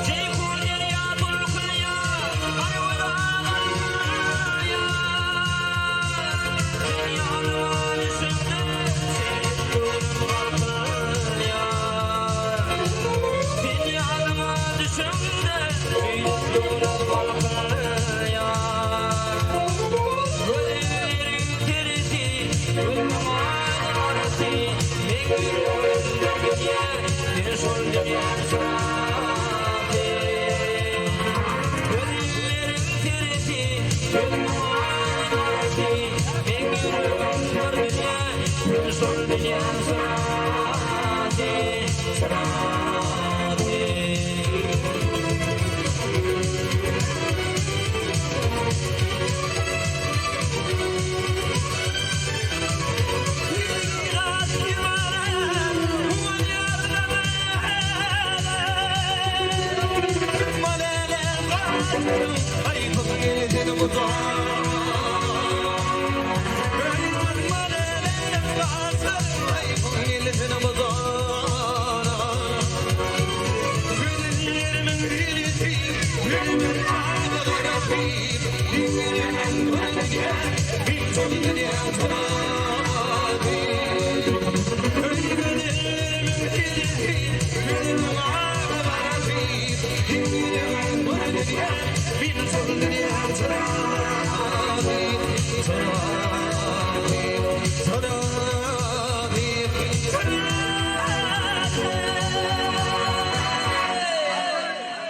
Jeýhun derýa tolkunýar, Arwada galýar. Sen ýanyma düşeňde, şeýdip göwnüm galkynýar. Sen ýanyma düşeňde, şeýdip göwnüm galkynýar. Gözleriň seresi, gözümiň aýdyň arasy, Meň ýüregimde dünýä, sen şol dünýäň çyrasy. Gözleriň seresi, gözümiň aýdyň arasy, Meň ýüregim bir dünýä, sen şol dünýäň çyrasy, çyrasy.